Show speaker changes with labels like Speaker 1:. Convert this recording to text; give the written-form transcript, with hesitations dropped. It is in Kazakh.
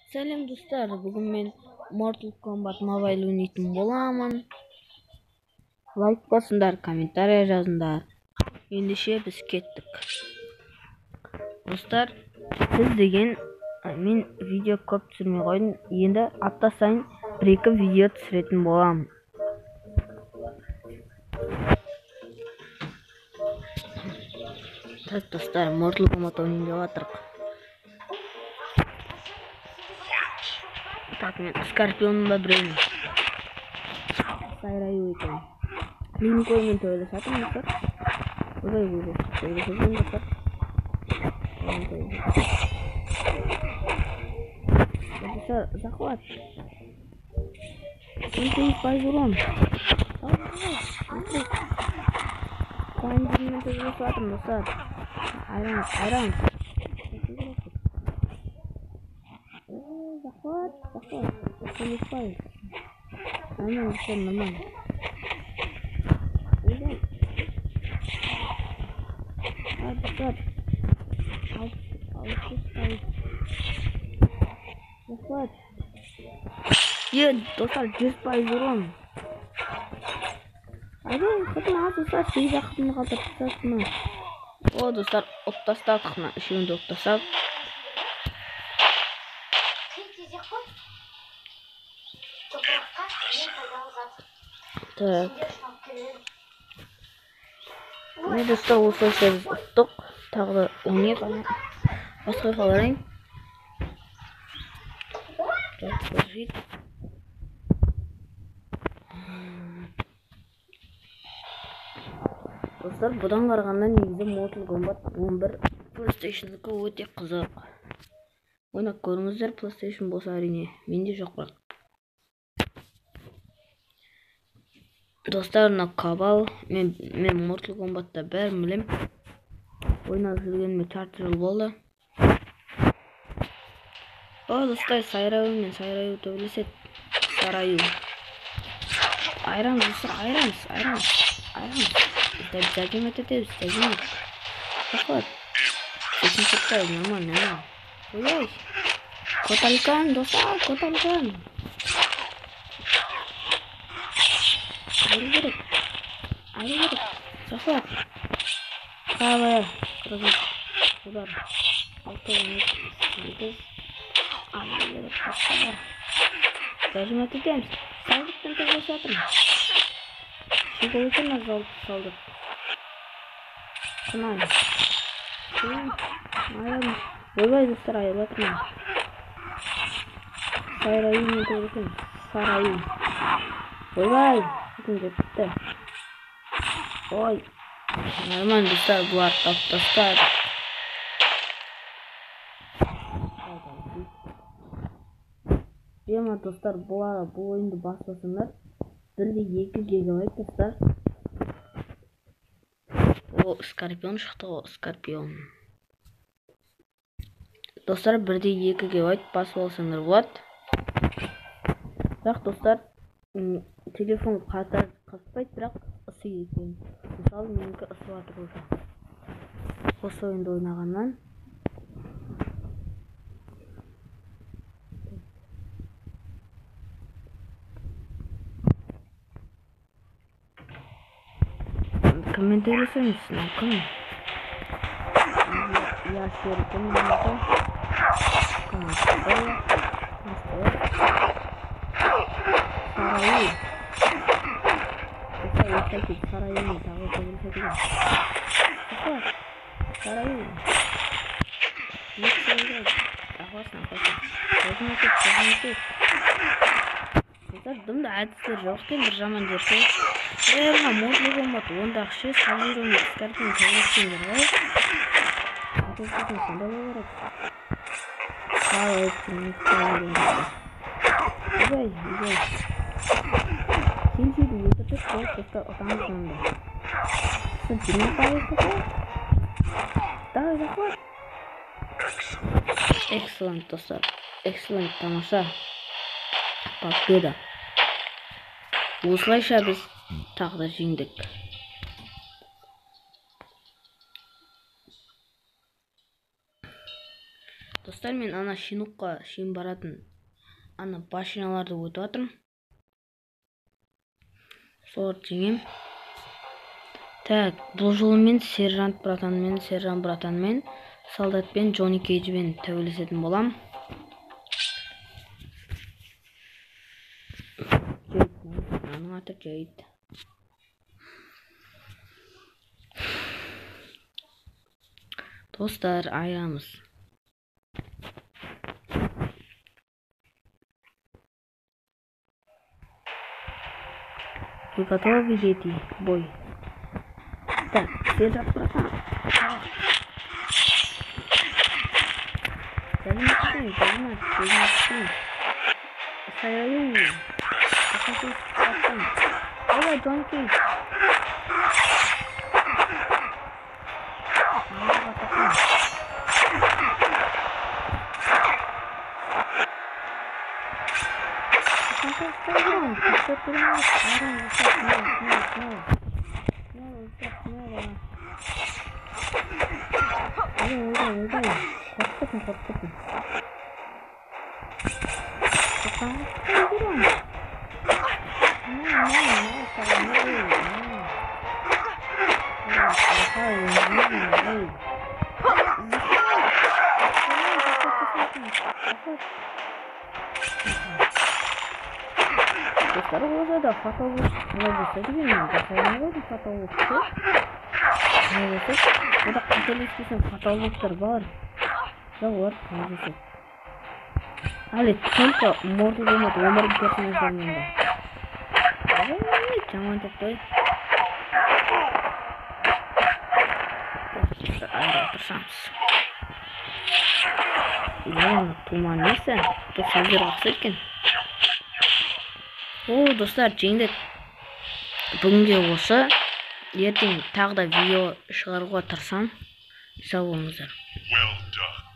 Speaker 1: Сәлем достар, бүгін мен Mortal Kombat Mobile ойнайтын боламын. Лайк басыңдар, комментария жазыңдар. Ендеше біз кеттік. Достар, біз деген мен видео көп түсірмей қойдым. Енді апта сайын 1-2 видео түсіретін боламын. Так, достар, Mortal Kombat ойнайын деп жатырық. Так, мен Скорпионым ба біреуін. Сайраю екен. Линкольнмен төбелесіп жатырмын, достар. Ойбай, ойбай, төбелесіп жүрмін, достар. Достар, захват. 18% урон. Давай, давай. Төбелесіп жатырмын, достар. Айран, айран. Захват, захват. 18%. Нормально, все нормально. Уйдем. А, достар. 6%. Захват. Е, достар, 100% урон. Айбай, қытым аз, достар, 8 қытымды қалдырып тастадым. О, достар, ұтып тастадық, мына үшеуін де ұтып тастадық. Так. Міне, достар, осылайша біз ұттық. Тағы да ойнайық ана. Басқа жаққа барайын. Так, подожди. Достар, бұдан қарағанда негізі Mortal Kombat 11 PlayStation-дікі өте қызық. Ойнап көріңіздер, PlayStation болса әрине. Менде жоқ бірақ. Достар, мына Кабал, мен Mortal Kombat'та бәрін білем. Ойнап жүргеніме жарты жыл болды. О, достар, Сайраю мен Сайраю төбелеседі. Сараю. Айрамыз, достар, айрамыз, айрамыз, айрамыз. Зажимать етеміз, зажимать. Захват. 80%, нормально, нормально. Ой, Коталькан, достар, Коталькан. Айыру керек. Айыру керек. Захват. Правая. 42. Удар. 6, 8. Айыру керек. Достар. Зажимать етеміз. Салдықтан төбелесіп жатырмын. Шегол екен мына салдық. Тынайын. Айыру. Ойбай, достар, айырып жатырмын. Сарайымен төбелесеміз. Сараю. Ойбай. Жетті. Ой. Нормально, достар, бұлар тап тастады. Прямо, достар, бұлар бұл ойынды баспасаңдар, 1-2 гигабайт, достар. О, Скорпион шықты ғой, Скорпион. Достар, 1-2 гигабайт басып алсаңдар болады. Бірақ, достар, телефон қатар қаспайды, бірақ ысиды екен. Мысалы, менікі ысып жатыр уже. Осы ойынды ойнағаннан. Кіммен төбелесеміз? Мынау кім? Я серікім менікі. Кім? Сарайы. Сарайы тағы төбелеседі. Сарайы. Достар, дымда әдістер жоқ екен, бір жаман жер сол. Мына Mortal Kombat ондағы ше, Сарайы Скорпион төбелескендер ғой. Төбелесетін сондай болу керек. Ойбай, ойбай. Сенсейді өлтірдік, болды, достар, ұтамыз мында. 20% қой. Давай, захват. Excellent, достар. Excellent, тамаша. Победа. Осылайша біз тағы да жеңдік. Достар, мен ана Шинукқа шейін баратын ана башняларды өтіп жатырмын. Соларды жеңем. Так, бұл жолы мен сержант братанмен, сержант братанмен, солдатпен, Джонни Кейджбен төбелесетін болам. Джейд, аның аты Джейд. Достар, айырамыз. Вы готовы, дети? Бой. Так, сержант братан. Давай, Джон Кейдж. Достар, олжа да фатал қалай болса дегенмен жасай алмай қойдым фатал болып ше. Қалай болса, онда қателеспесем фатал боптар бар. Бірақ олар қалай болса. Әлі только Mortal Kombat 11 персонаждарымен бар. Ой, жаман топ қой. Айыра тырысамыз. Иә, туман несі? Бұл сөздер ұқсайды екен. О, достар, жеңдік. Бүгінге осы. Ертең тағы да видео шығаруға тырысамын. Сау болыңыздар.
Speaker 2: Well done.